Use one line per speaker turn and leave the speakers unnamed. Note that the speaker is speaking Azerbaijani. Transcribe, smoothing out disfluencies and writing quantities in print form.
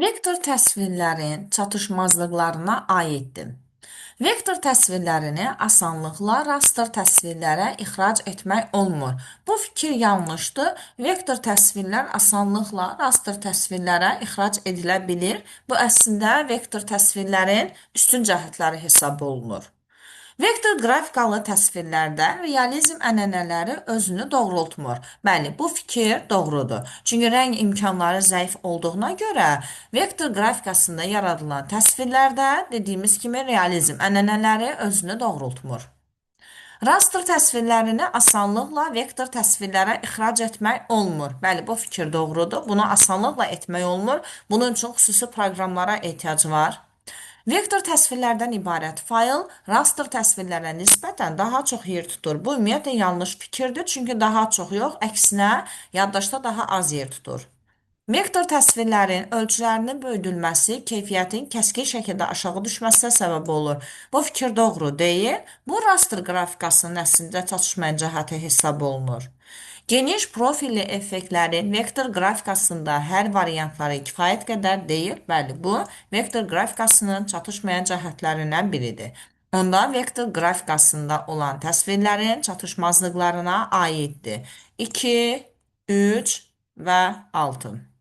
Vektor təsvirlərin çatışmazlıqlarına aiddir. Vektor təsvirlərini asanlıqla raster təsvirlərə ixrac etmək olmur. Bu fikir yanlışdır. Vektor təsvirlər asanlıqla raster təsvirlərə ixrac edilə bilir. Bu əslində vektor təsvirlərin üstün cəhətləri hesab olunur. Vektor qrafikalı təsvirlərdə realizm ənənələri özünü doğrultmur. Bəli, bu fikir doğrudur. Çünki rəng imkanları zəif olduğuna görə vektor qrafikasında yaradılan təsvirlərdə dediyimiz kimi realizm ənənələri özünü doğrultmur. Raster təsvirlərini asanlıqla vektor təsvirlərə ixrac etmək olmur. Bəli, bu fikir doğrudur. Bunu asanlıqla etmək olmur. Bunun üçün xüsusi proqramlara ehtiyac var. Vektor təsvirlərdən ibarət fayl raster təsvirlərə nisbətən daha çox yer tutur. Bu ümumiyyətlə yanlış fikirdir, çünki daha çox yox, əksinə yaddaşda daha az yer tutur. Vektor təsvirlərin ölçülərinin böyüdülməsi keyfiyyətin kəskin şəkildə aşağı düşməsinə səbəb olur. Bu fikir doğru deyil. Bu raster qrafikasının əslində çatışmayan cəhəti hesab olunur. Geniş profilli effektlərin vektor qrafikasında hər variantları kifayət qədər deyil. Bəli, bu vektor qrafikasının çatışmayan cəhətlərindən biridir. Onda vektor qrafikasında olan təsvirlərin çatışmazlıqlarına aiddir. 2, 3 və 6.